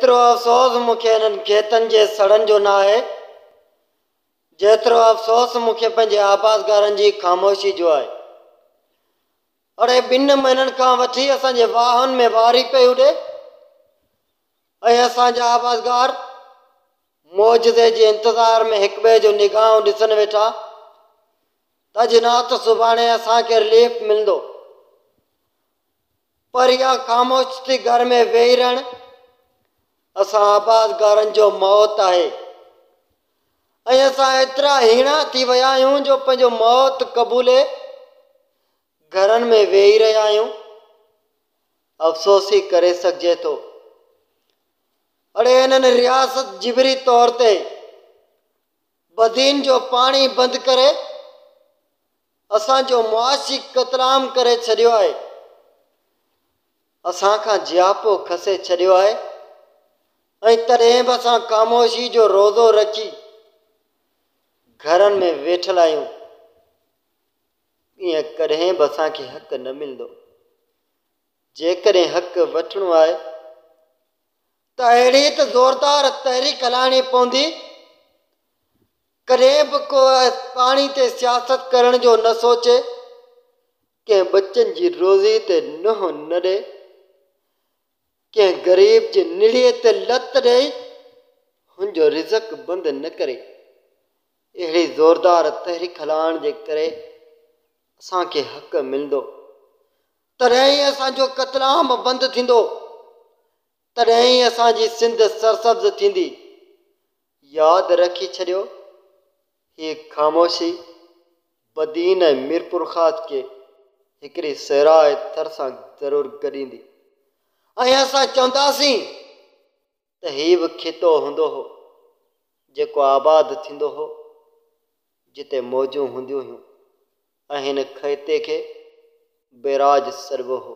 ايترو افسوس مون کي انهن کيتن جي سڙن جو ناهي، جيترو افسوس مون کي پنهنجي آبادگارن جي خاموشي جو آهي. اڙي ٻن مهينن کان وٺي اسان جي واهن ۾ واري پئي اڏي ۽ اسان جا آبادگار معجزي جي انتظار ۾ هڪٻئي جو نگاهون ڏسن ويٺا ته اڄ نه ته سڀاڻي اسان کي رليف ملندو. پر اها خاموش ٿي گهر ۾ ويهي رهڻ اسان آبادگارن جو موت آهي ۽ اسان ايترا هيڻا ٿي ويا آهيون جو پنهنجو موت قبولي گهرن ۾ ويهي رهيا آهيون. افسوس ئي ڪري سگهجي ٿو. اڙي هنن رياست جبري طور تي بدين جو پاڻي بند ڪري اسان جو معاشي قتلام ڪري ڇڏيو آهي، اسان کان جياپو کسي ڇڏيو آهي ۽ تڏهن به اسان خاموشي جو روزو رکي گهرن ۾ ويٺل آهيون. ائين ڪڏهن به اسان کي حق نه ملندو. جيڪڏهن حق وٺڻو آهي ته اهڙي ته زوردار تحريڪ هلائڻي پوندي ڪڏهن به ڪو پاڻي تي سياست ڪرڻ جو نه سوچي، ڪنهن ٻچن جي روزي تي ننهن نه ڏي، ڪنهن غريب جي نڙيء تي لت ڏئي هن جو رزق بند نه ڪري. اهڙي زوردار تحريڪ هلائڻ جي ڪري اسان کي حق ملندو، تڏهن ئي اسان جو قتلام بند ٿيندو، تڏهن ئي اسان جي سنڌ سرسبز ٿيندي. ياد رکي ڇڏيو، هيء خاموشي بدين ۽ ميرپورخاص کي هڪڙي صحرا ۽ ٿر سان ضرور گڏيندي ۽ اسان چونداسين ته هي به خطو هوندو هو، جيڪو آباد ٿيندو هو، جتي موجون هونديون هيون ۽ هن خطي کي بئراج سڏبو هو.